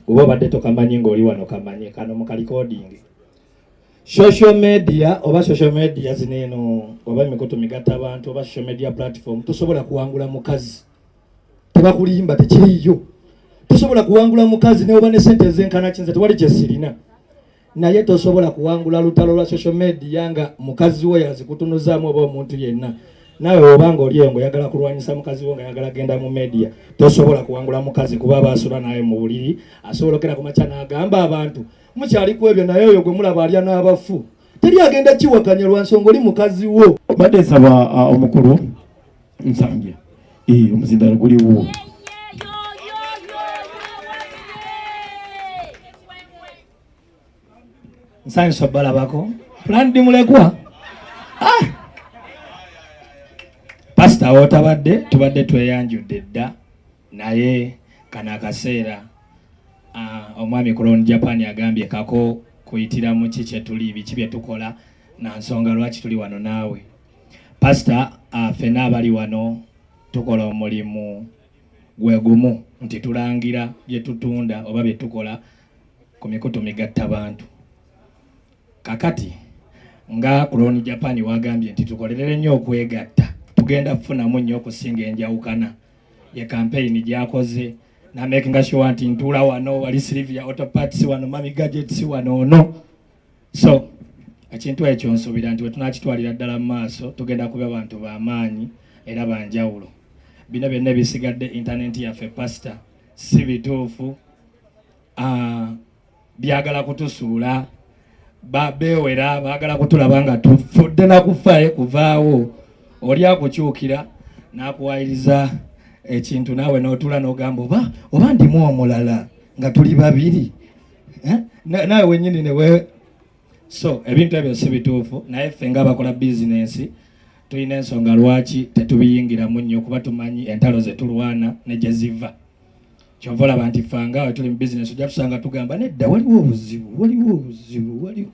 Oba obadde tokamanyi ng'oli wano, kamanye kano mu kalikodingi. Social media oba social media zino eno oba emikutu migatta abantu oba social media platform, tosobola kuwangula mukazi. Tebakulimba, tekiriiyo. Tosobola kuwangula mukazi ne oba ne sente ezenkana kinze, tewali kyesirina, naye tosobola kuwangula lutalo lwa social media nga mukazi wo yazikutunuzaamu oba omuntu yenna. Naawe oba nga oli eyo ng'oyagala kulwanyisa mukazi wo nga yagala genda mu media, tosobola kuwangula mukazi, kuba aba asula naye mu buliri. Asobola okera ku makya n'agamba abantu, "Mukyali ku ebyo?" Naye oyo gwe mulaba alya n'abafu, teri agenda kiwakanya lwa nsonga oli mukazi wo. Mbadde nsaba omukulu Nsambya, omuzindalo guliwo. Nsanyusa obalabako. Plan D mulekwa. Ah! Pasita, wootabadde tubadde tweyanjudde dda, naye kano akaseera, omwami Crown Japan agambye kako kuyitira mu ki kyetuli, biki bye tukola, na nsonga lwaki tuli wano naawe. Pasita, ffenna abali wano tukola omulimu gwe gumu nti tulangira bye tutunda oba bye tukola ku mikutu migatta bantu. Kakati nga Crown Japan wagambye nti tukolerere nnyo okwegatta, tugenda kufunamu nnyo okusinga enjawukana. Ye campaign gyakoze na making sure nti ntuula wano, wali Sylvia Auto Parts wano, Mami Gadgets wano ono. So ekintu ekyo nsuubira nti wetunakitwalira ddala mu maaso, tugenda kuba bantu b'amaanyi era banjawulo. Bino byonna ebisigadde intaneti yaffe, pasita, si bituufu. Byagala kutusuula, beewera baagala kutulaba nga tufudde nakufa kuvaawo. Oli akukyukira n'akuwayiriza ekintu, naawe n'otuula n'ogamba, oba ndimu omulala nga tuli babiri." Eh? Naawe wennyini newe. So ebintu ebyo si bituufu, naye ffe ng'abakola bizinensi tulina ensonga lwaki tetubiyingiramu nnyo, kuba tumanyi entalo ze tulwana ne gye ziva. Kyova olaba nti fanga we tuli mu bizinesi, ojja tusanga tugamba, "Nedda, waliwo obuzibu, waliwo obuzibu, waliwo."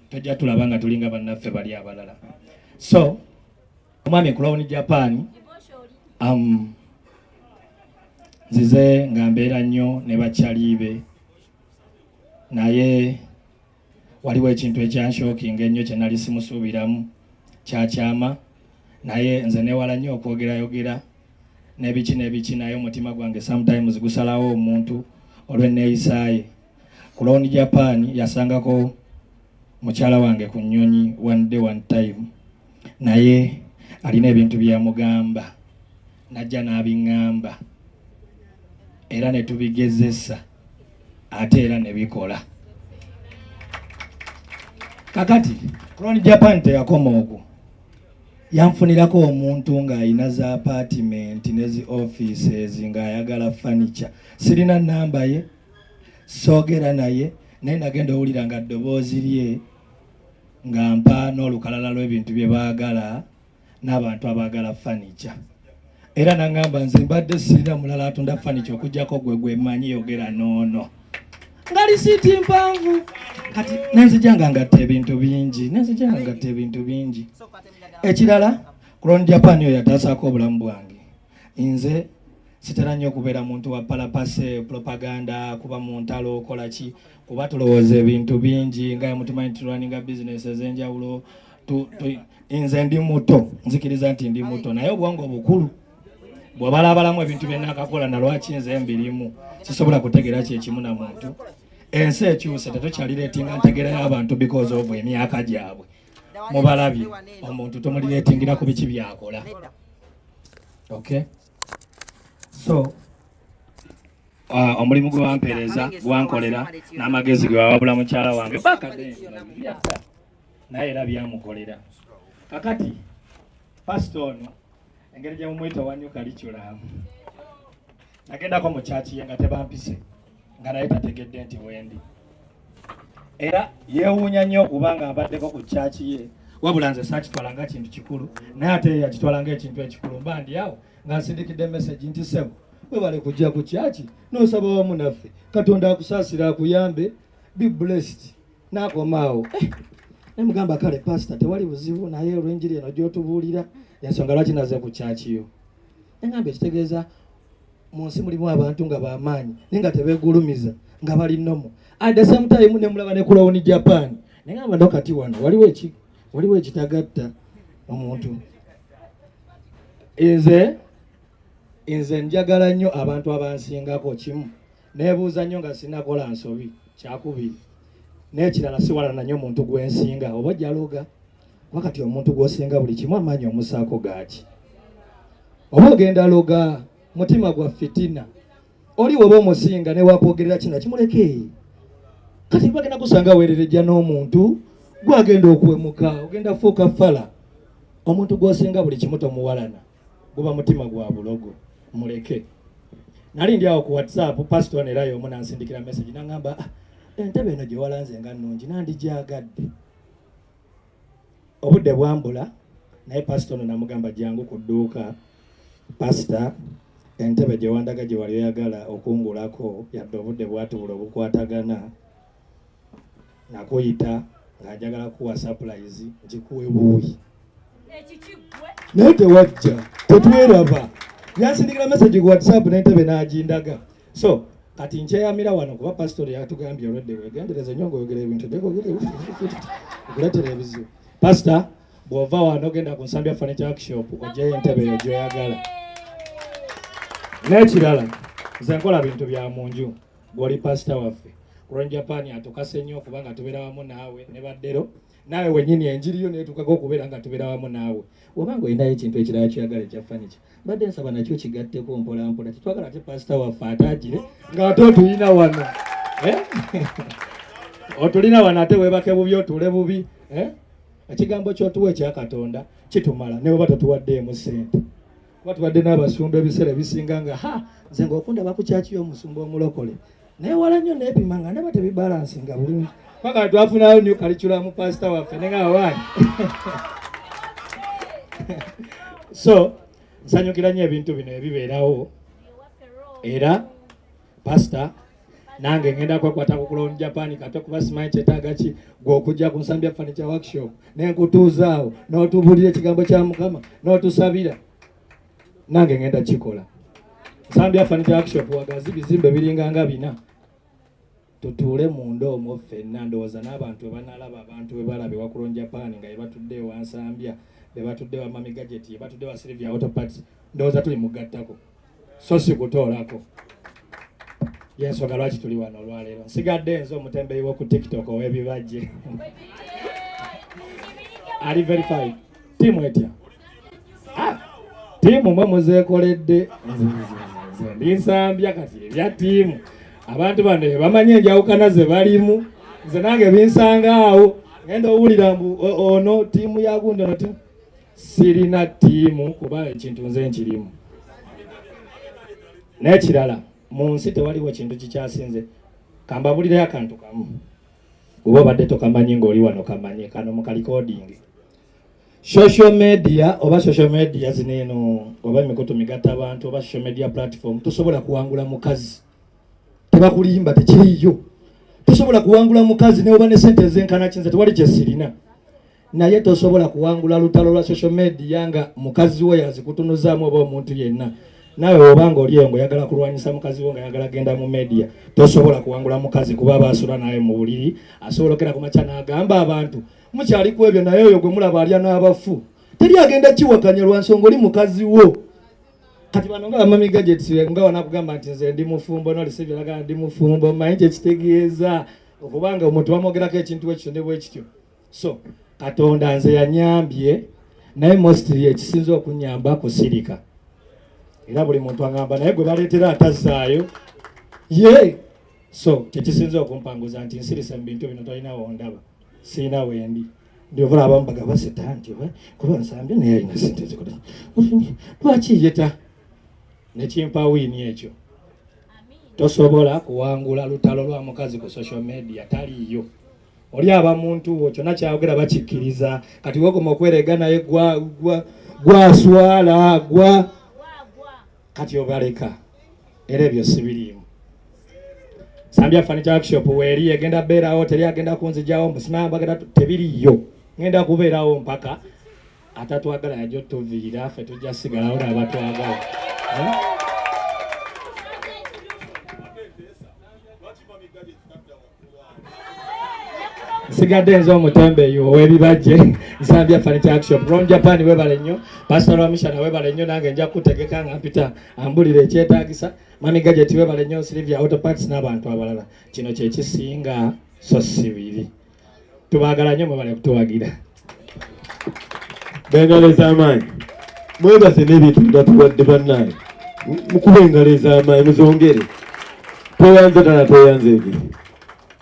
Tojja tulaba nga tulinga bannaffe bali abalala. So omwami Crown Japan, nzize nga mbeera nnyo ne bakyaliibe, naye waliwo ekintu ekyanshockinga ennyo kye nali simusuubiramu, kyakyama. Naye nze newala nnyo okwogerayogera n'ebiki n'ebiki, naye omutima gwange sometimes gusalawo omuntu olw'enneeyisaaye. Crown Japan yasangako mukyala wange ku nnyonyi one day, one time, naye alina ebintu byeyamugamba, najja n'abiŋŋamba era ne tubigezesa, ate era ne bikola. Kakati Crown Japan teyakoma okwo, yanfunirako omuntu ng'alina za apartment ne zi offices ng'ayagala furniture. Sirina namba ye, soogera naye, naye nagenda owulira nga ddoboozi lye nga mpa n'olukalala lw'ebintu bye baagala n'abantu abaagala furniture. Era naŋŋamba, "Nze mbadde sirina mulala atunda furniture okugjako gwe, gwe mmanyi, yogera noono." Nga lisiiti mpanvu. Kati nenzija nga ngatta ebintu bingi, nenzija nga ngatta ebintu bingi. Ekirala, Crown Japan oyo yataasaako obulamu bwange. Nze sitera nnyo okubeera muntu wa palapase, propaganda, kuba mu ntalo, okola ki, kuba tulowooza ebintu bingi nga mutumanyi tulwaninga bizinesi ez'enjawulo. Nze ndi muto, nzikiriza nti ndi muto, naye obwongo bukulu. Bw'obalabalamu ebintu bye nakakola nalwaki nze mbirimu, sisobola kutegeera kyekimu na muntu. Ensi ekyuse, tetukyalireetinga ntegeera y'abantu because of emyaka gyabwe. Mubalabye, omuntu tomulireetingira ku biki byakola. Okay, so omulimu gwe wampeereza gwankolera n'amagezi ge wawabula mukyala wange bakadde, naye era byamukolera. Kakati pasita ono, engeri gye mumuyita owa curriculum, nagendako mu kyaki ye nga tebampise, nga naye tategedde nti wendi, era yeewuunya nnyo okubanga mbaddeko ku kyaki ye. Wabula nze saakitwala nga kintu kikulu, naye ate ye yakitwala ng'ekintu ekikulu. Mba ndi awo nga nsindikidde message nti, "Ssebo, webale kujja ku kyaki n'osaba wamu naffe. Katonda akusaasira, akuyambe, be blessed." N'akoma awo. Eh, nemugamba, "Kale pasita, tewali buzibu, naye olw'enjiri eno gy'otubuulira, ensonga lwaki naze ku kyaki yo." Neŋamba, ekitegeeza Mu nsi mulimu abantu nga bamaanyi naye nga tebeegulumiza, nga bali normal. At the same time ne mulaba ne Crown Japan, naye nga bano kati wano waliwo ekitagatta omuntu. Nze njagala nnyo abantu abansingako. Kimu, neebuuza nnyo nga sinakola nsobi. Kyakubiri, n'ekirala, siwalana nnyo omuntu gwensinga oba ojjaloga, kuba kati omuntu gw'osinga buli kimu amaanyi omusaako gaaki? Oba ogenda loga mutima gwa fitina. Oli woba omusinga newakwogerera kino, kimuleke. Kati bagenda kusanga weererejja n'omuntu gwagenda okuwemuka, ogenda fuuka fala. Omuntu gw'osinga buli kimu tomuwalana, guba mutima gwa bulogo, muleke. Nali ndi awo ku WhatsApp, pastor ono era y'omu nansindikira message nangamba, "Ah, entebe eno gye walanze nga nnungi, nandijyagadde." Obudde bwambula, naye pastor ono namugamba, "Jangu ku dduuka pastor, entebe gye wandaga gye wali oyagala okungulako, yadde obudde bwatubula obukwatagana, nakuyita nga njagala kuwa surprise nkikuwe buuyi, naye tewajja, tetweraba." Yansindikira message ku WhatsApp n'entebe n'agindaga. So kati nkyeyamira wano kuba pastor yatugambye olwedde wegendereze nnyo ng'oyogera ebintu okuleetera ebizibu. Pastor, bw'ova wano ogenda ku Nsambya Furniture Workshop, ojjayo entebe eyo gy'oyagala. N'ekirala, nze nkola bintu bya mu nju. Gw'oli pasita waffe, Crown Japan atukase nnyo okubanga tubeera wamu naawe ne baddero naawe wennyini, enjiri yo neetukako okubeera nga tubeera wamu naawe. Obanga olinayo ekintu ekirala kyoyagala ekya furniture, mbadde nsaba nakyo kigatteko mpola mpola. Tetwagala ate pasita waffe ataagire ng'ate otulina wano. Eh? Otulina wano ate weebake bubi, otuule bubi, eh? Ekigambo kyotuwa ekya Katonda kitumala ne bweba totuwaddeemu ssente, kuba tubadde n'abasumba ebiseera ebisinga nga ha nze ng'okundaba ku kyaki y'omusumba omulokole naye wala nnyo neepima nga ndaba tebibalansinga bulungi, paka twafunayo new curriculum pasita waffe ne nga waani. So nsanyukira nnyo ebintu bino ebibeerawo. Era pasita, nange ngenda kwekwata ku Crown Japan kato, kuba simanyi kyetaaga ki gwe okujja ku Nsambya Furniture Workshop nenkutuuzaawo n'otubuulira ekigambo kya Mukama n'otusabira. Nange ngenda kikola. Nsambya Furniture Workshop wagazi, bizimbe biringa nga bina, tutuule munda omwo ffenna. Ndowooza n'abantu bwe banalaba, abantu bwe balaba ewa Crown Japan nga bebatudde ewa Nsambya, bebatudde wa Mami Gadget, bebatudde wa Sylvia Auto Parts, ndowooza tuli mugattako so si kutoolako. Yensonga lwaki tuli wano olwaleero. Nsigadde nze omutembeyi w'oku TikTok ow'ebibajje ali verified. Tiimu etya? Ah, tiimu mwe muzeekoledde. Nze ndi Nsambya. Kati ebya tiimu, abantu bano bamanyi enjawukana ze balimu. Nze nange binsanga awo, ngenda owulira mbu ono tiimu ya gundi, ono tiimu. Sirina tiimu, kuba ekintu nze nkirimu. N'ekirala, mu nsi tewaliwo kintu kikyasinze. Kambabulireyo akantu kamu, oba obadde tokamanyi ng'oli wano, kamanye kano mu kalikodingi. Social media, oba social media zino eno, oba emikutu migatta abantu, oba social media platform, tosobola kuwangula mukazi. Tebakulimba, tekiriiyo. Tosobola kuwangula mukazi ne oba ne sente ezenkana kinze, tewali kyesirina, naye tosobola kuwangula lutalo lwa social media nga mukazi wo yazikutunuzaamu oba omuntu yenna. Naawe obanga oli eyo ngaoyagala kulwanyisa mukazi wo nga ayagala genda mu media, tosobola kuwangula mukazi, kuba aba asula naye mu buliri. Asobola okera ku makya n'agamba abantu mukyali ku ebyo, naye oyo gwe mulaba alya n'abafu, teri agenda kiwakanya lwa nsonga oli mukazi wo. Kati bano nga bamami Gadgets nga wanakugamba nti nze ndi mufumbo, nolisibiraga ndi mufumbo, manyi kyekitegeeza okubanga omuntu bamwogerako ekintu ekityo ne bwekityo. So Katonda nze yanyambye, naye mostly ekisinza okunyamba kusirika. Era buli muntu aŋŋamba, naye gwe baleetera atazzaayo ye. So kyekisinza okumpanguza nti nsirise mu bintu bino, tolina wondaba, siina wendi. Ndiovula abamu bagamba sita nti kuba Nsambye naye alina sente zikola, lwaki yeta nekimpa wiini ekyo. Tosobola kuwangula lutalo lwa mukazi ku social media, taliiyo. Oli aba muntu wo, kyonna kyayogera bakikkiriza. Kati wokoma okwerega naye gwaswala gwa kati obaleka. Era ebyo sibiriimu. Sambya Furniture Workshop weeri egenda beerawo, teri agenda kunzijawo mbusimambagenda, tebiriiyo. Ngenda kubeerawo mpaka atatwagala yajja otuviira, ffe tujja sigalawo n'abatwagala. Eh? Nsigadde nze omutembeeyi ow'ebibajje Nsambya Furniture Workshop. Ron Japan webale nnyo, Pastor Wamishana webale nnyo, nange nja kutegeka nga mpita ambulira ekyetaagisa. Mami Gadget webale nnyo, Sylvia Auto Parts n'abantu abalala. Kino kye kisinga so si biri. Tubaagala nnyo, mwebale kutuwagira. B'engalo ez'amaanyi mwebaze n'ebintu byatuwadde bannange, mukube engalo ez'amaanyi muzongere. Tweyanza ddala, tweyanzeege.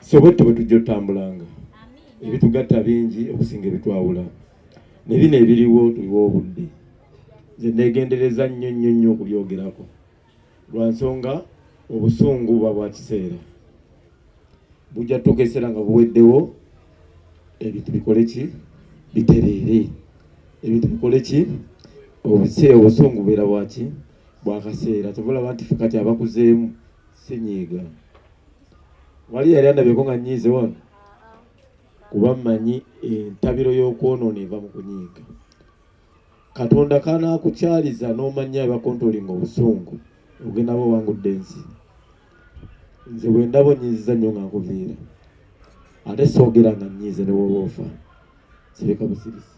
So bwetyo bwe tujja otambulanga, ebitugatta bingi okusinga ebitwawula, ne bino ebiriwo tubiwa obudde. Nze neegendereza nnyo nnyo nnyo okubyogerako lwa nsonga obusungu buba bwa kiseera, bujja tutuuka ekiseera nga buweddewo, ebintu bikole ki, bitereere, ebintu bikole ki, obusungu bubeera bwaki, bwakaseera. Kyova olaba nti ffe kati abakuzeemu sinyiiga. Wali yali andabyeko nga nnyiize wano, kuba mmanyi entabiro y'okwonoona eva mu kunyiiga. Katonda kanaakukyaliza n'omanya ebakontolinga obusungu, ogenda ba owangudde ensi. Nze bwe ndaba onnyiiziza nnyo nga nkuviira, ate soogera nga nnyiize ne bw'oba ofa, sireka busirisi.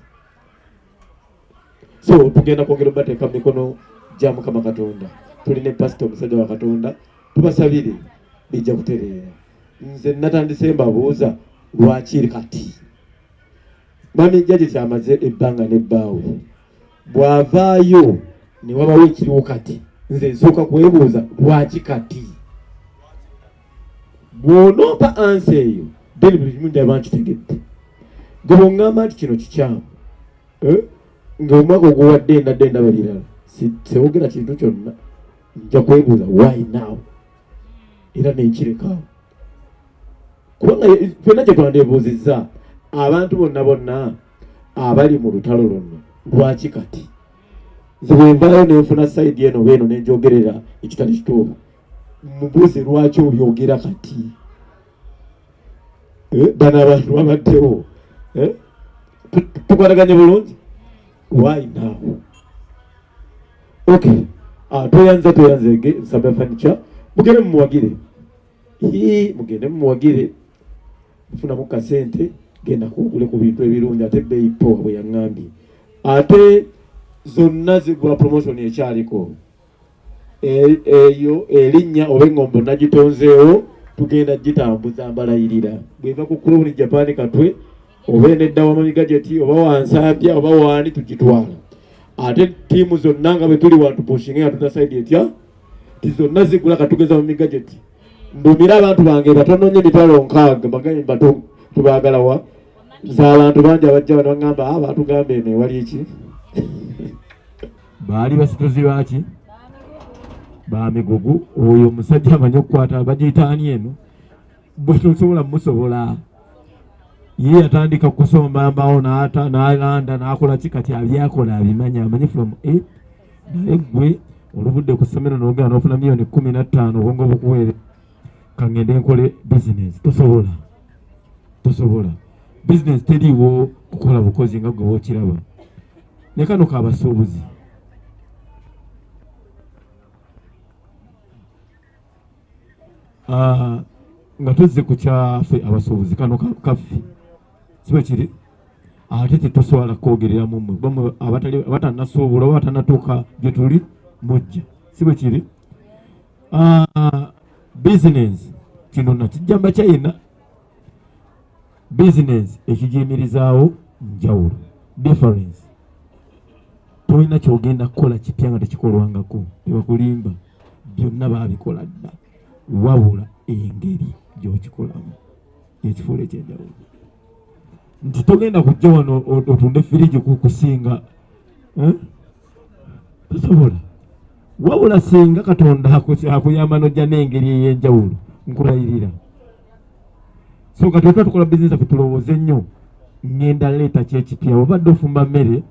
So tugenda kwongera obateeka mu mikono gya Mukama Katonda. Tuli ne pasita omusajja wa Katonda, tubasabire bijja kutereera. Nze natandise mbabuuza lwaki kati Mami Jjaja kyamaze ebbanga n'ebbaawe bw'avaayo ne wabawo ekiriwo kati, nze nsooka kwebuuza lwaki kati. Bw'onompa ansa eyo then buli kimu njaba nkitegedde. Gwe bw'oŋŋamba nti kino kikyamu, eh? Ng'omwaka oguwadde endadde ndaba birala, sewogera kintu kyonna, nja kwebuuza why now, era nenkirekawo, kubanga ffenna kye twandeebuuzizza abantu bonna bonna abali mu lutalo luno, lwaki kati? Nze bwe nvaayo nenfuna side eno oba eno nenjogerera ekitali kituufu, mubuuze lwaki obyogera kati. Bano abantu babaddewo, tukwataganye bulungi, why now? Okay, tweyanza, tweyanzege Nsambya Furniture, mugende mumuwagire, mugende mumuwagire, mufunamu kasente, genda kugule ku bintu ebirungi ate ebbeeyi poa bwe yaŋŋambye, ate zonna zigula promotion ekyaliko eyo erinnya oba eŋŋombo nagitonzeewo, tugenda gitambuza mbalayirira. Bweva ku Crown Japan Katwe oba enedda wa Mami Gadget oba wansambya oba waani, tugitwala. Ate ttiimu zonna nga bwe tuli wantupushinga nga tuta side etya ti zonna zigula. Katugeza Mami Gadget, ndumire abantu bange batono nnyo, 60,000 bagambye bato tubaagala wa. Nze abantu bangi abajja bano baŋŋamba, ah, batugamba eno ewali eki baali basituzi baki bamigugu. Oyo omusajja amanyi okukwata bagiyita ani eno, bwe tosobola musobola. Ye yatandika kusomba mbawo n'alanda n'akola ki, kati abyakola abimanya, amanyi from A. Naye gwe oluvudde ku ssomero n'ogenda n'ofuna miliyoni 15, obwongo bukuweere kangende nkole bizinesi, tosobola, tosobola. Bizinesi teriiwo kukola bukozi nga gwe wookiraba. Ne kano kabasuubuzi nga tuzze ku kyaffe abasuubuzi, kano kaffe si bwe kiri, ate tetuswala kwogereramu mmwe, kuba mmwe abatannasuubula oba abatannatuuka gye tuli mujja, si bwe kiri? Bizinesi kino nakijjamba China, bizinesi ekigiyimirizaawo njawulo, difference. Tolina kyogenda kukola kipya nga tekikolwangako, tebakulimba, byonna baabikola dda, wabula engeri gy'okikolamu ekifuula ekyenjawulo. Nti togenda kujja wano otunde firiji kusinga, eh? Tosobola. Wabula singa Katonda akuyamba n'ojja n'engeri ey'enjawulo, nkulayirira. So kati otwa tukola bizinesi affe, tulowooze nnyo, ŋŋenda leeta ki ekipya? Obadde ofumba mmere,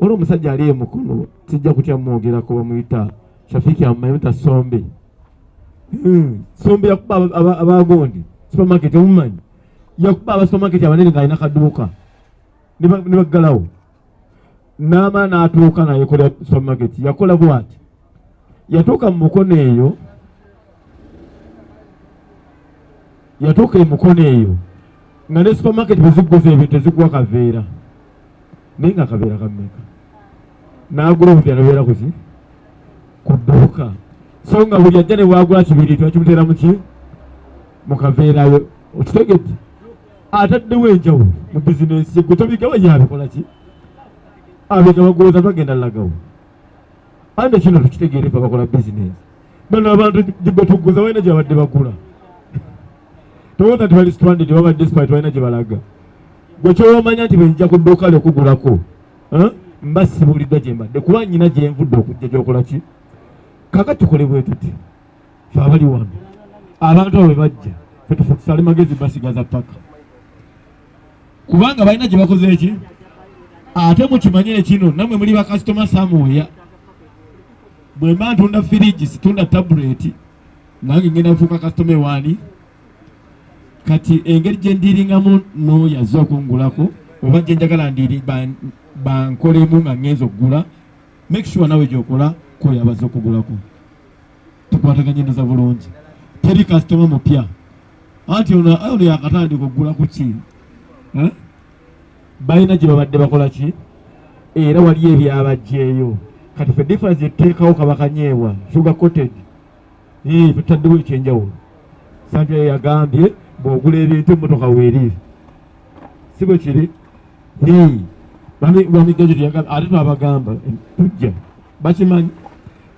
waliwo omusajja ali emukono, sijja kutya mwogerako, bamuyita Shafiki, amumanyi Sombe. Sombe yakuba abagondi supermarket, omumanyi, yakuba aba supermarket abanene ng'alina kaduuka ne baggalawo, n'amala n'atuuka nayekolera supermarket. Yakola bw'ati, yatuuka mu Mukono eyo. Yatuuka e Mukono eyo nga ne supermarket bwe zigguza ebintu teziguwa kaveera, naye nga akaveera kammeka? N'agula obuveera nobeera kuki ku dduuka, so nga buli ajja ne bwagula kibiri twakimuteera muki mu kaveerayo. Okitegedde? Ataddewo enjawulo mu bizinensi ye, gwe tobigaba ye abikola ki? Abigaba gwoza bagenda lagawo. Ate kino tukitegeere ffe abakola bizinensi, bano abantu bwe tuguza balina gye babadde bagula. Towooza nti bali stranded, baba desperate, balina gye balaga. Gwe ky'omanya nti bwe nzija ku dduuka lyo okugulako, mba sibuuliddwa gye mbadde, kuba nnyina gye nvudde okujja gy'okola ki. Kaakati tukole bwe tuti ffe abali wano, abantu abo bwe bajja ffe tusale magezi basigaza paka, kubanga balina gye bakoze eki. Ate mukimanyire kino, nammwe muli bakasitoma samuweya. Bwe mba ntunda firiji situnda tabuleti, nange ngenda kufuuka kasitoma ewaani. Kati engeri gye ndiringamu n'oyo azze okungulako oba gye njagala ndiri bankolemu nga ngenza okugula, make sure nawe gyokola kwoyo abazze okugulako, tukwataganye ndoza bulungi. Teri kasitoma mupya anti ono ono yakatandika okugula ku ki, eh? Balina gye babadde bakola ki, era waliyo ebyabajjeeyo. Kati fe difference gyetuteekawo kaba kanyeebwa sugar coated, fe tutaddewo ekyenjawulo. Sandra yagambye bw'ogula ebintu emmotoka weeri, si bwe kiri? Bamigadget yagambye, ate twabagamba tujja bakimanyi,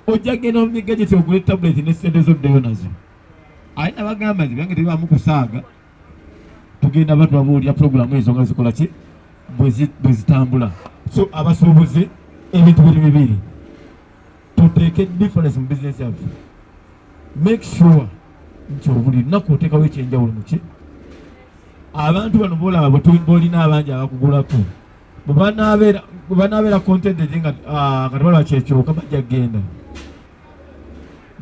ojja genda mu migadget ogule tablet ne sente zoddeyo nazo. Ate nabagamba nti byange tebibamu kusaaga, tugenda batubabuulira pulogulaamu ezo nga zikola ki bwe zitambula. So abasuubuzi ebintu biri bibiri, tuteeke difference mu bizinesi yaffe. Make sure nti buli lunaku oteekawo ekyenjawulo muki. Abantu bano bolaba bolina abangi abakugulako, bwe banaabeera contented nga kati balaba kyekyoka, bajja kugenda,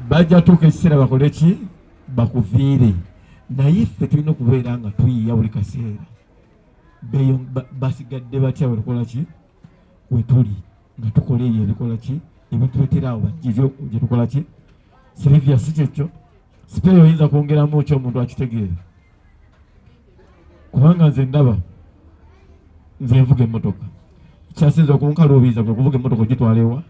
bajja tuuka ekiseera bakole ki, bakuviire. Naye ffe tulina okubeera nga tuyiya buli kaseera. Basigadde batya bwetukola ki wetuli nga tukola ebyo ebikola ki ebituletera awo bajje gye tukola ki. Silivia, si kyekyo? Sipeeyo oyinza kwongeramu ki omuntu akitegeere? Kubanga nze ndaba nze nvuga emmotoka, kyasinza okunkaluubiriza kwe kuvuga emmotoka ogitwala ewa.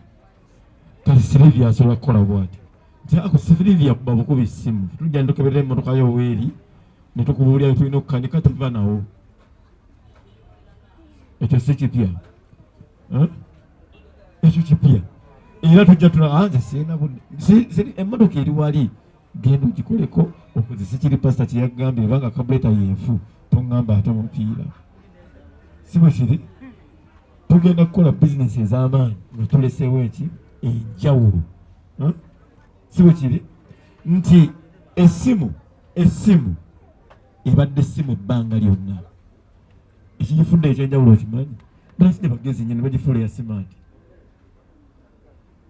Kati Silivia asobola kukola bwati nti ako Silivia kuba bukubi ssimu, tujja netukeberera emmotoka yo weeri ne tukubuulira tulina okukanika, tuva nawo. Ekyo si kipya, ekyo kipya era tujja tula nze sirina budde, emmotoka eri wali, genda ogikoleko okozese kiri pasita kye yagambye, ebanga kabuleta yenfu toŋŋamba ate mupiira. Si bwe kiri? Tugenda kukola bizinesi ez'amaanyi nga tuleseewo eki enjawulo, si bwe kiri? Nti essimu ebadde essimu ebbanga lyonna, ekigifudde ekyenjawulo okimanyi? Basajja bagezi nnyo ne bagifuula eya smart.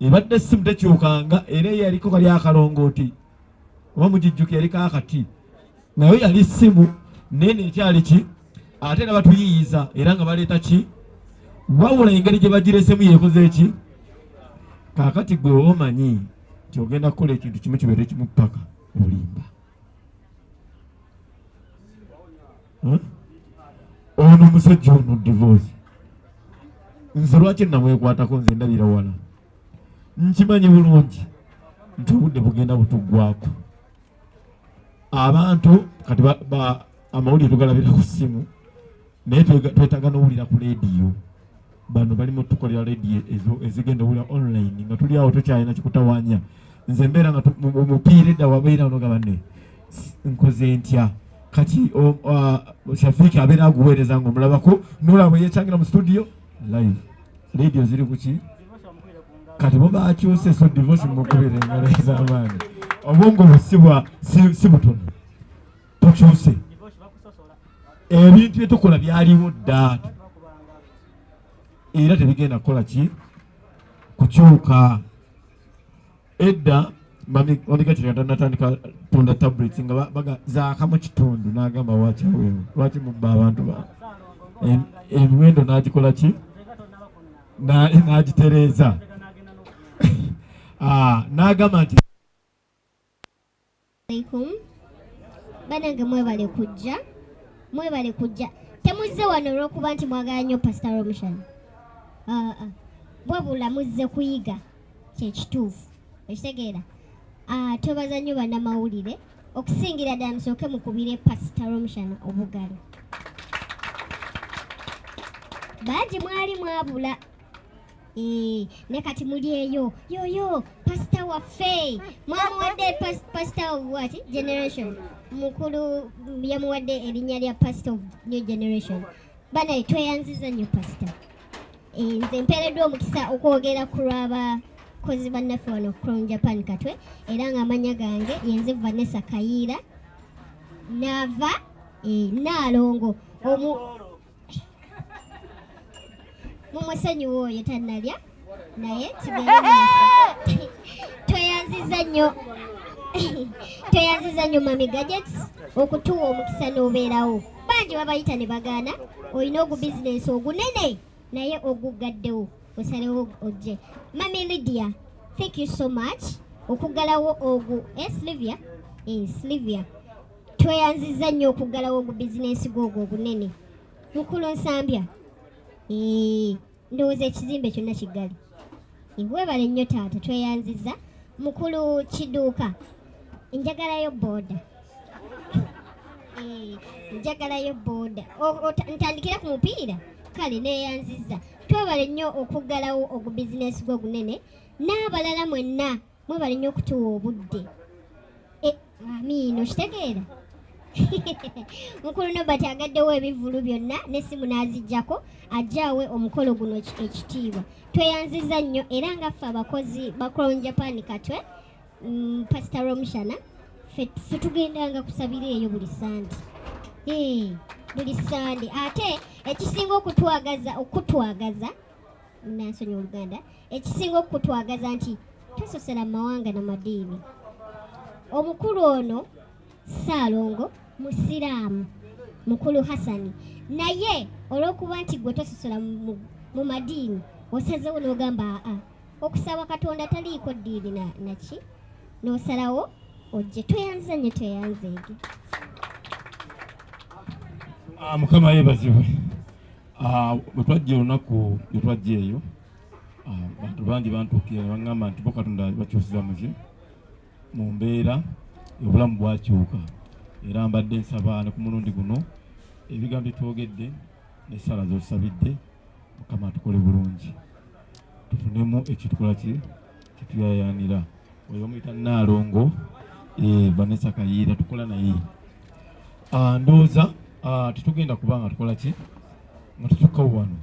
Ebadde essimu tekyukanga, era eyaliko kali akalongooti oba mugijjuka yaliko akati, nayo yali ssimu naye nekyali ki, ate era batuyiyiza era nga baleeta ki, wabula engeri gye bagiresemu yekoze eki. Kaakati gwe omanyi nti ogenda kukola ekintu kimu kibeere kimu paka olimba. Ono omusajja ono divorce, nze lwaki namwekwatako? Nze ndabira wala, nkimanyi bulungi nti obudde bugenda butuggwako. Abantu kati amawulire tugalabira ku ssimu, naye twetaaga n'owulira ku leediyo. Bano bali mu tukolera leediyo ezigenda owulira online nga tuli awo, tokyalina kikutawanya. Nze mbeera nga omupiira edda wabeera onogamba ne nkoze ntya. Kati Shafiiki abeera aguweereza ng'omulabako, nolaba bwe yeekyangira mu studio live. Leediyo ziri kuki kati bo bakyuse. So divorce mukubira engalo ez'amaanyi. Obwongo busibwa si butono, tukyuse ebintu byetukola byaliwo dda era tebigenda kukola ki kukyuka. Edda mamigakiri natandika tunda tablets nga baga zaakamu kitundu, n'agamba wakyaweewo lwaki mubba abantu ba emiwendo, n'agikola ki n'agitereeza, n'agamba nti alaikum. Banange mwebale kujja, mwebale kujja. Temuzze wano olw'okuba nti mwagala nnyo Pasita Rwomushana, aa, wabula muzze kuyiga kyekituufu, okitegeera? Twebaza nnyo bannamawulire, okusingira ddala musooke mukubire Pasita Rwomushana obugalo. Bangi mwali mwabula, ne kati muli eyo yoyo pasita waffe mwamuwadde pastor of what generation, mukulu yamuwadde erinnya lya pastor of new generation. Banaye tweyanziza nnyo pasita. Nze mpeereddwa omukisa okwogera ku lw'abakozi bannaffe wano Crown Japan Katwe, era ng'amannya gange yenze Vanessa Kayiira, naava Naalongo omu mumusonyiwa oyo tannalya, naye tugende maaso. Tweyanziza nnyo, tweyanziza nnyo Mami Gadgets okutuwa omukisa n'obeerawo. Bangi babayita ne bagaana. Olina ogu bizinensi ogunene naye oguggaddewo osalewo ojje. Mami Lydia, thank you so much okuggalawo ogu Slivia, Slivia, tweyanziza nnyo okuggalawo ogu bizinensi gwogwo ogunene. Mukulu Nsambya, ndowooza ekizimbe kyonna kiggale. Weebale nnyo taata, tweyanziza. Mukulu Kiduuka, njagalayo booda. Njagalayo booda. Ntandikire ku mupiira. Kale neeyanziza, twebale nnyo okuggalawo ogu bizinensi gwo gunene, n'abalala mwenna mwebale nnyo okutuwa obudde. Amiina, okitegeera? Mukulu Nobert agaddewo ebivvulu byonna n'essimu n'aziggyako ajjaawe omukolo guno ekitiibwa. Tweyanziza nnyo, era nga ffe abakozi ba Crown Japan Katwe, Pastor Rwomushana, ffe tugendanga kusabira eyo buli Sande, buli Sande. Ate ekisinga okutwagaza, nansonyi oluganda, ekisinga okutwagaza nti tososera mu mawanga na madiini. Omukulu ono Ssaalongo musiraamu, mukulu Hasani, naye olw'okuba nti gwe tososola mu madiini, osazeewo n'ogamba aa, okusaba Katonda taliiko ddiini naki, n'osalawo ojje. Tweyanziza nnyo, tweyanzeege. Mukama yeebazibwe. Bwe twajja olunaku lwe twajja eyo, bantu bangi bantuukira ne baŋŋamba nti bo Katonda bakyusiza muki mu mbeera, obulamu bwakyuka. Era mbadde nsaba ne ku mulundi guno ebigambo byetwogedde n'essaala z'osabidde, Mukama atukole bulungi, tufunemu ekitukola ki kyetuyayaanira. Oyo omuyita Nnaalongo Vanessa Kayiira, tukola naye. Ndowooza tetugenda kuba nga tukola ki nga tutukkawo wano.